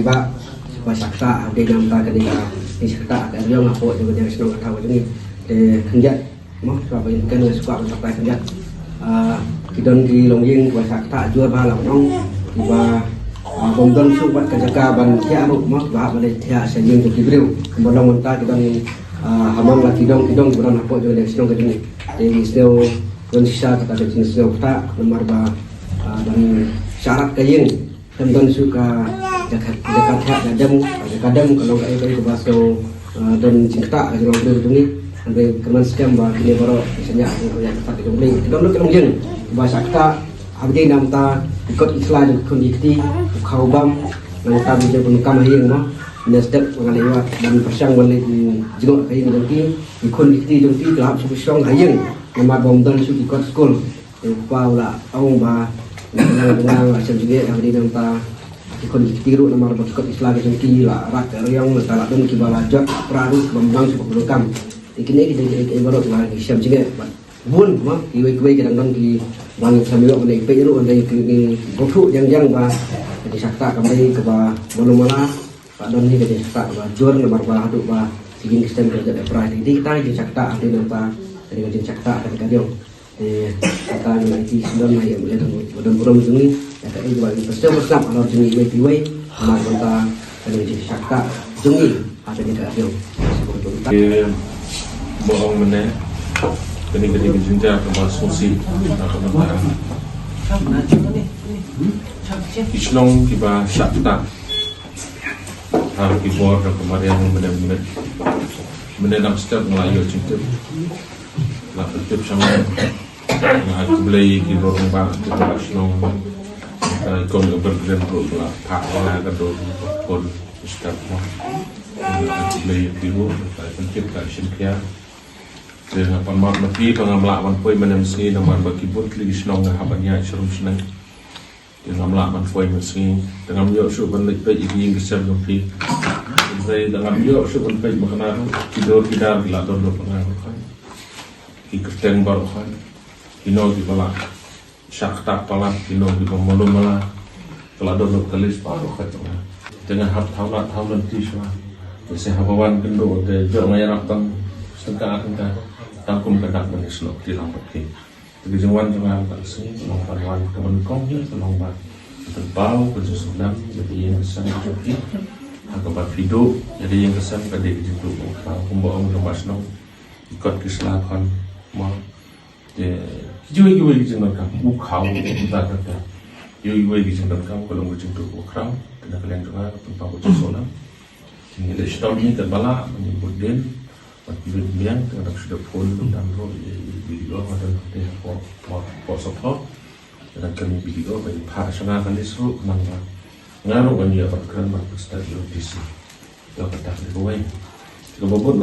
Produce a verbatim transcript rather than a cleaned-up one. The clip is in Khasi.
Ba ba shakta ha dei namta kane ka, ni shakta ka riong hapoh jong ka shnong ka thaw jong ngi. Te khyndiat mo, ba ba in kan shakta ban shakta khyndiat. Ah, ki don ki longïing ba shakta jur ba la ong, ba, ah, bym don shuh wat ka jaka ban thiah ruh mo, ba ba leh thiah sha ïing jong ki briew. Kumba long mynta ki don, ah, ha man la ki dong ki dong ba don hapoh jong ka shnong ka jong ngi. Te ngi sngew don shisha kata ka jingsngew kata namar ba, ah, ban sharak ka ïing. Kan don shuh ka jaka, jaka thiah jaka dem, jaka dem ka long kaei kaei kaba shu, ah, don jingktah ka jong u briew jong ngi. Hynrei kumne skhem ba kine baroh ki shaniah ka jong u briew. Don lut ka long jing ba shakta ha ba dei namta ki kot ki sla jong ki khun ki kti, u khaw bam, nangta ba jong pyndonkam ha ïing mo. Ne step ba nga leh wat ban pyrshang ban leh jingok ka ïing jong ki, ki khun ki kti jong ki ki la hap shu pyrshang ha ïing. Namar ba ym don shuh ki kot skul. Te u kpa u la ong ba nang nang nang la shem jingeh ha ba dei namta ki khun ki kti ruh namar ba ki kot ki sla ki jong ki la rak ka riong nangta la don kiba la jot pra ruh kiba ym nang shuh ba pyndonkam. Te kine ki dei ki dei baroh la ki shem jingeh bad bun ma kiwei kiwei ki dang don ki bang shem ïoh ban ïa peit ruh ban dei ki ki bothuh jang jang ba ki shakta kam dei kaba malu mala. Ka don hi ka dei shakta kaba jur namar ba haduh ba ki ïing ki sem ka jot ïa pra. Te dei kita ki jingshakta ha dei namta ka dei ka jingshakta ka dei ka riong. Te kata ngi la ïa ki sdang na ïa u ïa dang u dang burom jong ngi ïa ka ïa ba ngi pyrshang pyrshang halor jong ngi iwei pa iwei. Namar mynta ka dei ka jingshakta jong ngi ha ka dei ka riong. Te ba ong mynne kane ka dei ka jingja kaba sngewsih na ka mynta. Ki shnong kiba shakta ha ki bor da ka mariang mynne mynne. Mynne dang step nga la ïoh jingtip. La pyntip sha nga. Nga ai khublei ki rangbah ki rangbah shnong. Ka kong ka Bergren ruh la phah ïa nga ka dur pon step mo. Nga ai khublei ïa ki ruh ka pyntip ka shim khia. Te nga pan map na phi ba ngam lah ban poi mynne mynsngi namar ba ki bun tylli ki shnong nga hap ban ïaid sharum shnong. Te ngam lah ban poi mynsngi, te ngam ïoh shuh ban leit peit ïa ki ïing ki sem jong phi. Hynrei te ngam ïoh shuh ban peit ba kane ruh ki dur ki dar ki la don ruh ba nga ruh kan. Ki kyrteng baroh kan. Kino kiba la shah ktah palat, kino kiba malu mala. Ka la don ruh ka list baroh kan. Te nga hap thaw lad thaw lynti shuwa. Te se haba wan kynduh te jong nga ïarap tang tyngka tyngka. Tang kum ka dak ban ïasnoh kti lang bad ki. Te ka jingwan jong nga mynta ka sngi ka long ban wan ka ban kong hi ka long ban pynpaw ka jingsngewdang ïa ka ïing ka sem jong phi. Ha kaba phi duh ïa ka ïing ka sem ka dei ka jingduh ba khraw kumba ong ka ba shnong. Ki kot ki sla khon mo. Te kiwei kiwei ki jingdonkam u khaw u ta ka ta. Kiwei kiwei ki jingdonkam ka long ka jingduh ba khraw. Te na ka liang jong nga ka pynpaw ka jingsngewdang. Te ngi leh shitom hi ka ba lah ngi bud dien. Bad ki lut biang ka dang shu da phone dang ruh ïa ïa video ka dang te hapoh hapoh hapoh sohphoh. Ka dang kren video ba ïa phah sha nga ka list ruh ka nang ba nga ruh ban ïa ban kren ban start ïa U D C. Ïa ka dak ïa kawei. Ka ba bun.